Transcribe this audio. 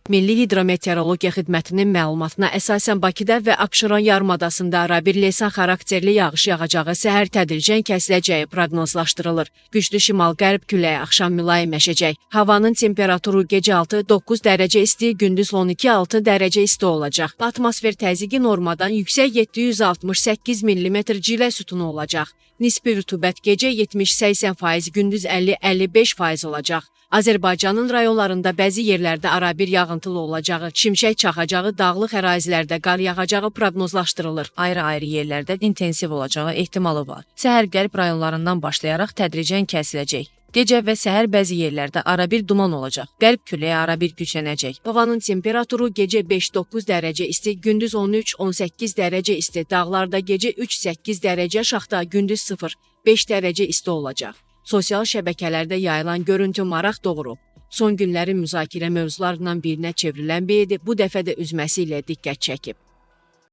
Milli Hidrometeorologiya Xidmətinin məlumatına əsasən Bakıda və Abşeron yarımadasında arabir leysan xarakterli yağış yağacağı, səhər tədricən kəsiləcəyi proqnozlaşdırılır. Güclü şimal-qərb küləyi axşam mülayimləşəcək. Havanın temperaturu gecə 6-9 dərəcə isti, gündüz 12-6 dərəcə isti olacaq. Atmosfer təzyiqi normadan yüksək 768 mm cilə sütunu olacaq. Nisbi rütubət gecə 70-80%, gündüz 50-55% olacaq. Azərbaycanın rayonlarında bəzi yerlərdə arabir yağıntılı olacağı, şimşək çaxacağı, dağlıq ərazilərdə qar yağacağı proqnozlaşdırılır. Ayrı-ayrı yerlərdə intensiv olacağı ehtimalı var. Səhər qərb rayonlarından başlayaraq tədricən kəsiləcək. Gecə və səhər bəzi yerlərdə arabir duman olacaq. Qərb küləyi arabir güclənəcək. Havanın temperaturu gecə 5-9 dərəcə isti, gündüz 13-18 dərəcə isti, dağlarda gecə 3-8 dərəcə, şaxta gündüz 0-5 dərəcə isti olacaq. Sosial şəbəkələrdə yayılan görüntü maraq doğurub. Son günlərin müzakirə mövzularından birinə çevrilən BD bu dəfə də üzməsi ilə diqqət çəkib.